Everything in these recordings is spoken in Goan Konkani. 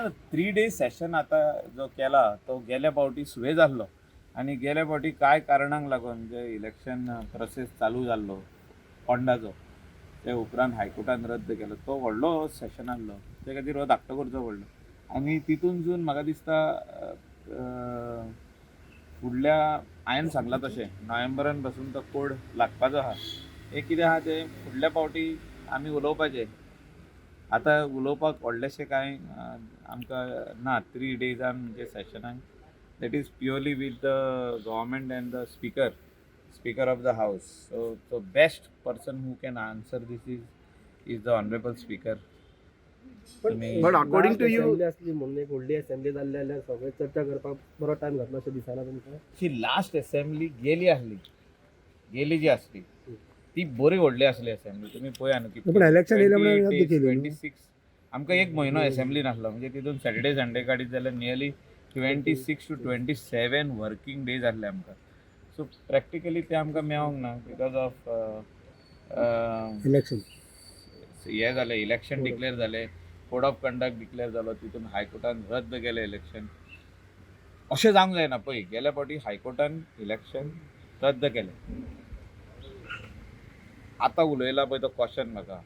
ना, 3 डे सेशन आतां जो केला तो गेल्या फावटी सुवेज आहलो आनी गेल्या फावटी कांय कारणांक लागून जे इलेक्शन प्रोसेस चालू जाल्लो फोंडाचो, ते उपरांत हायकोर्टान रद्द केलो. तो व्हडलो सेशन आहलो, ते खातीर हो धाकटो करचो पडलो. आनी तितूनसून म्हाका दिसता फुडल्या, हांवें सांगलां तशें, नोव्हेंबरान पासून तो कोड लागपाचो आहा. हें कितें आहा तें फुडल्या फावटी आमी उलोवपाचें. आतां उलोवपाक व्हडलेशें कांय आमकां ना. 3 डेजान म्हणजे सेशनाक, that is purely with the government and the speaker of the house. So the best person who can answer this is the honourable speaker. But according to you- assembly असली म्हणून, एक व्हडली असेंब्ली जाल्ली जाल्यार सगळे चर्चा करपाक बरो टायम जातलो अशें दिसना तुमकां? ही लास्ट असेंब्ली गेली आसली, गेली जी आसली ती बरी व्हडली आसली असेंब्ली. तुमी पळया न्हू. पण election येयलें म्हणून रद्द केली न्हू. 26, आमकां एक म्हयनो असेंब्ली नासलो. म्हणजे तितून सॅटर्डे संडे काडीत जाल्यार nearly 26 to 27 working days आसले आमकां. सो प्रॅक्टिकली ते आमकां मेवोंक ना because of election. हे जालें, इलेक्शन डिक्लेअर जालें, कोड ऑफ कंडक्ट डिक्लेअर जालो, तितून हायकोर्टान रद्द केलें इलेक्शन. अशें जावंक जायना. पळय, गेल्या फावटी हायकोर्टान इलेक्शन रद्द केलें. आतां उलयला पळय तो क्वेश्चन म्हाका,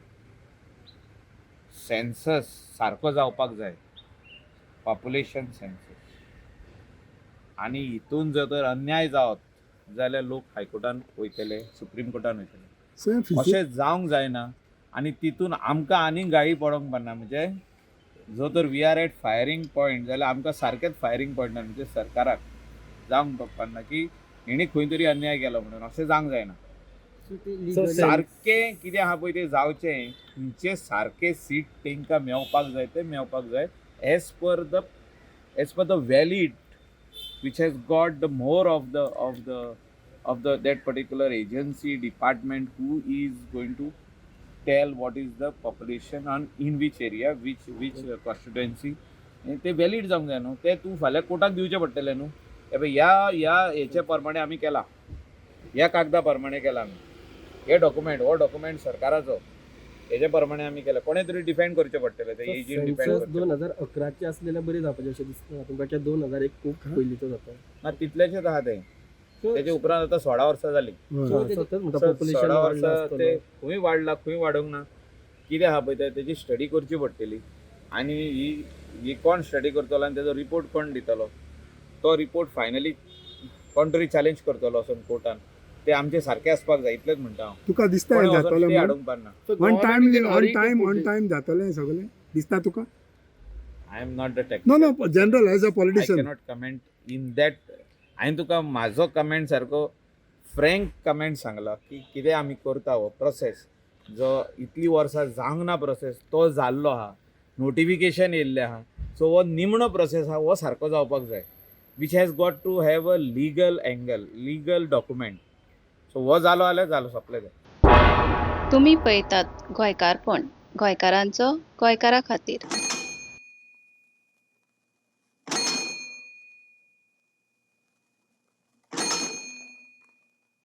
सेन्सस सारको जावपाक जाय, पॉप्युलेशन सेन्सस. आनी हितून जर तर अन्याय जावत जाल्यार लोक हायकोर्टान वयतले, सुप्रीम कोर्टान वयतले. सो हें अशें जावंक जायना आनी तितून आमकां आनीक गाळी पडोंक पडना. म्हणजे जो तर we are at firing point जाल्यार आमकां सारकेंच फायरींग पॉयंटार, म्हणजे सरकाराक जावंक पडना की हेणी खंय तरी अन्याय केलो म्हणून. अशें जावंक जायना. सारकें कितें आहा पळय तें जावचें. खंयचे सारके सीट तांकां मेवपाक जाय ते मेवपाक जाय, as per the valid which has got the more of the that particular agency department who is going to tell what is the population on in which area, which constituency. ते व्हॅलीड जावंक जाय न्हू. ते तूं फाल्यां कोर्टाक दिवचें पडटलें न्हू. हे पळय, ह्या ह्या हेचे प्रमाणे आमी केला, ह्या कागदा प्रमाणे केला आमी, हे डॉक्युमेंट, हो डॉक्युमेंट सरकाराचो, हेजे प्रमाणे आमी केला. कोणे तरी डिफेंड करचें पडटलें, ते एजंट डिफेंड सेन्सस करचें. 2011चे आसलेल्या बरी जावपाचें अशें दिसता तुमकां, की 2001 खूब पयलींचो जाता? ना, तितलेशेच आहा तें. तेजे उपरांत आतां 16 वर्सां जालीं. सो तेच म्हणटा, पॉप्युलेशन 16 वाडलां वर्सां ते आसतलो. खंय वाडला, खंय वाडोवंक ना, कितें आहा पळय तें तेजी स्टडी करची पडटली. आनी ही ही कोण स्टडी करतलो आनी तेजो रिपोर्ट कोण दितलो, तो रिपोर्ट फायनली कोण तरी चॅलेंज करतलो वचून कोर्टान, ते आमचे सारके आसपाक जाय, इतलेंच म्हणटा हांव. तुका दिसता हें कोणें वचून जातलें स्टे म्हणून? हाडूंक पारना. On time, on time, on time जातलें हें सगळें दिसता तुका? I am not the no technical. No, general, as a I politician. Cannot comment in that. हांवें तुका म्हाजो कमेंट सारको फ्रँक कमेंट सांगला की कितें आमी करता. हो प्रोसेस जो इतलीं वर्सां जावंक ना प्रोसेस, तो जाल्लो आहा, नोटिफिकेशन येयल्लें आहा. सो हो निमणो प्रोसेस आहा, हो सारको जावपाक जाय, which has got to have a legal angle, legal document. So हो जालो जाल्यार जालो, सोंपलें तें. तुमी पळयतात गोंयकारपण, गोंयकारांचो गोंयकारा खातीर.